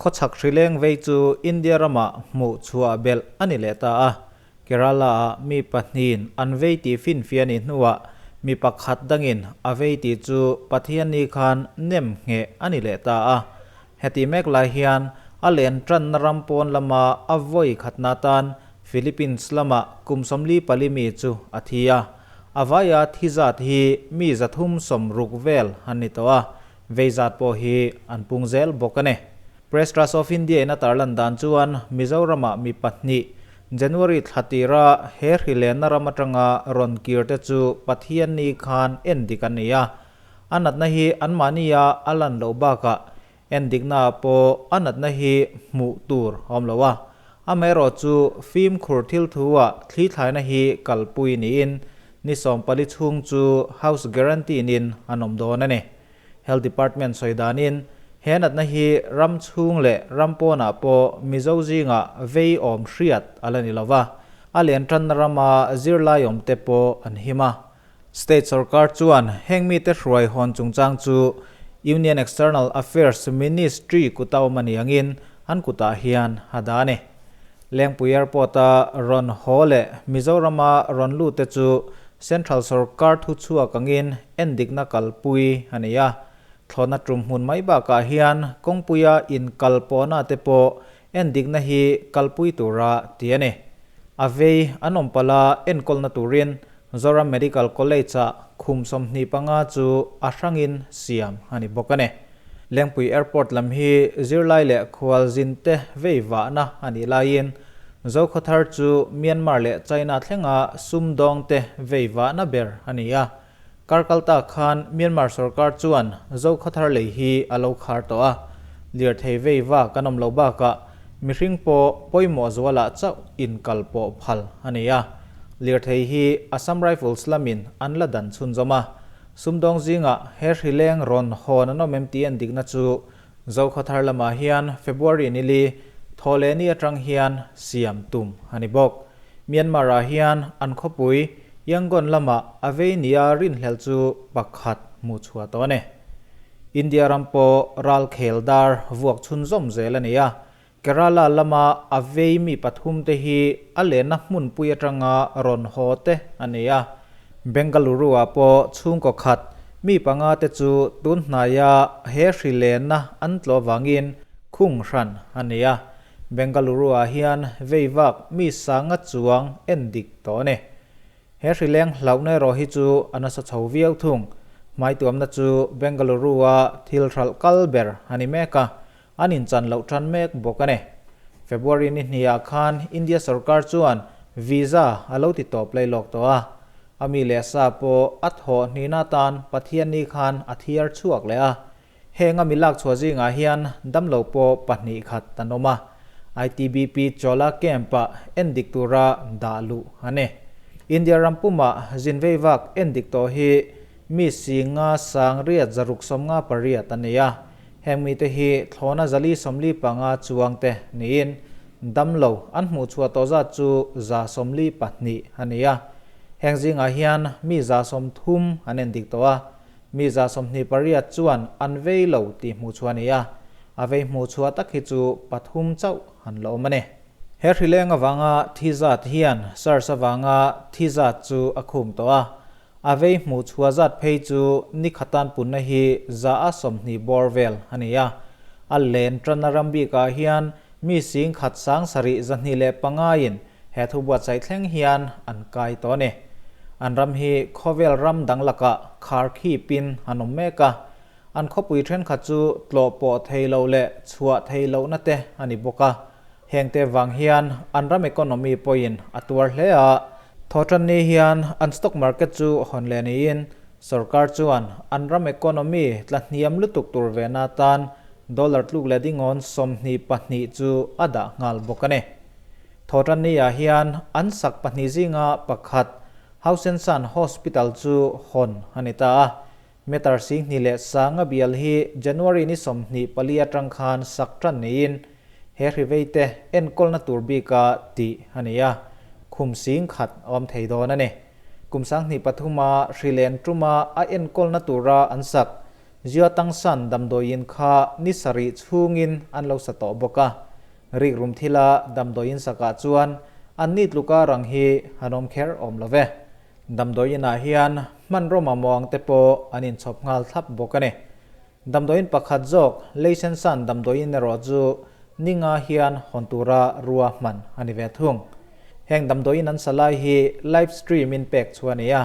Khawchhak hrileng vei chu India ramah hmuh chhuah belh a ni leh ta a, Kerala-ah mi pahnihin an vei tih finfiah a nih hnuah mi pakhat dangin a vei tih chu Pathianni khan nem ngheh a ni leh ta a. Heti mek lai hian a len tanna ram pawn lama a vawi khatna atan Philippines lamah kum 44 mi chu a thi a. A vaia thi zat hi mi 360 vel an ni tawh a, vei zat pawh hi an pung zel bawk a ni. Press Trust of India in a tarlan dan chuan Mizoramah mi pahnih January thla tira he hrilenna ram atanga rawn kir te chu Pathianni khan en dik an ni a. A natna hi anmahnia a lan loh bakah en diknaah pawh a natna hi hmuh tur a awm lo a. Amaherawh chu fimkhur thil thu-ah thli thlaina hi kalpui niin ni 14 chhung chu house guarantine-in an awm dawn a ni. Health Department sawi danin he natna hi ram chhung leh ram pawnah pawh Mizo zingah vei awm hriat a la ni lo va, a len tanna rama zirlai awmte pawh an him a. State sorkar chuan heng mite hruai hawn chungchang chu Union External Affairs Ministry kuta awm a ni angin an kutah hian a dah a ni. Lengpui Airport-a rawn haw leh Mizorama rawn lut te chu Central sorkar thuchhuak angin endikna kalpui a ni a. Thlawhna tum hmun mai bakah hian kawngpuia inkal pawhna te pawh endikna hi kalpui tura ti a ni. A vei an awm palh a enkawlna turin Zoram Medical College-ah khum 25 chu a hrangin siam a ni bawk a ni. Lengpui Airport lam hi zirlai leh khualzin te vei vahna a nih laiin Zokhawthar chu Myanmar leh China thlenga sumdawng te vei vahna ber a ni a. Karkalta khan Myanmar sorkar chuan Zokhawthar lei hi a lo khar tawh a, lirthei vei vak an awm lo bakah mihring pawh pawimawh zualah chauh inkal pawh phal a ni a. Lirthei hi Assam Rifles lamin an la dan chhunzawm a, sumdawng zingah he hrileng rawn hawn an awm em tih en dikna chu Zokhawthar lamah hian February nili Thawhlehni atang hian siam tum a ni bawk. Myanmar-ah hian an khawpui Yangon lamah a vei nia rinhlelh chu pakhat hmuh chhuah tawh a ni. India ram pawh ralkhel dar vuak chhunzawm zel a ni a, Kerala lama a vei mi pathum te hi a lenna hmunpui atanga rawn haw te a ni a. Bengaluru-ah pawh chhungkaw khat mi panga te chu tun hnaia he hri lenna an tlawh vangin khung hran a ni a. Bengaluru-ah hian vei vak mi sanga chuang en dik tawh a ni. He hri leng hlauhna erawh hi chu a nasa chho viau thung. Hmaituamna chu Bengaluru-a thil hralh kal ber a ni mek a. An inchan loh tan mek bawk a ni. February ni hniah khan India sorkar chuan visa a lo ti tawp lei lawk tawh a. A mi leh sa pawh a thawh hnihna atan Pathianni khan a thiar chhuak leh a. Heng a mi lak chhuah zingah hian damlo pawh pahnih khat an awm a. ITBP Chola Camp-ah endik tura dah luh a ni. India ram pumah zinvei vak endik tawh hi mi singa sang riat zaruk 58 a ni a. Heng mite hi thlawna 445 chuangte niin damlo an hmuh chhuah tawh zat chu 142 a ni a. Heng zingah hian mi 130 an endik tawh a, mi 28 chuan an vei lo tih hmuh chhuah a ni a, a vei hmuh chhuah tak hi chu pathum chauh an la awm a ni. He hrileng avanga thi zat hian SARS avanga thi zat chu a khum tawh a, A vei hmuh chhuah zat phei chu ni khatan punna hi 120 bawr vel a ni a. A len tanna ram bikah hian mi sing khat sang sarih 205 in he thu buatsaih thleng hian an kai tawh a ni. An ram hi khawvel ram dang lakah khar khipin an awm mek a. An khawpui thenkhat chu tlawh pawh thei loh leh chhuah thei lohna te a ni bawk a. Hengte vang hian an ram economy pawhin a tuar hle a. Thawhtanni hian an stock market chu hawn leh niin sorkar chuan an ram economy tla hniam lutuk tur vehna atan dollar tluk leh dingawn 22 chu a dah nghal bawk a ni. Thawhtanni ah hian an sak pahnih zinga pakhat Hausensan Hospital chu hawn a ni ta a. Meter 20,000 leh sanga bial hi January ni 24 atang khan sak tan niin he hrivei te enkawlna tur bika tih a ni a, khum 100,000 a awm thei dawn a ni. Kum 2003 a hrilen tuma a enkawlna tura an sak. Jiatangsan damdawiin kha ni sarih chhungin an lo sa tawh bawk a. Rikrum thila damdawiin sakah chuan anni tluka rang hi han awm kher awm lo ve. Damdawiinah hian hmanraw mamawh ang te pawh an inchhawp nghal thlap bawk a ni. Damdawiin pakhat zawk Leisensan damdawiin erawh chu ni nga hian hawn tura ruahman a ni ve thung. Heng damdawiin an sa lai hi live stream in pek chhuah a ni a,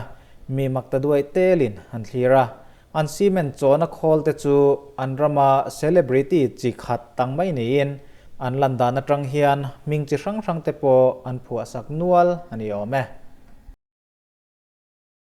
mi makta duai telin an thlir a. An cement chawhna khawl te chu an rama celebrity chi khat tang mai niin an lan dan atang hian hming chi hrang hrang te pawh an phuahsak nual a ni awm e.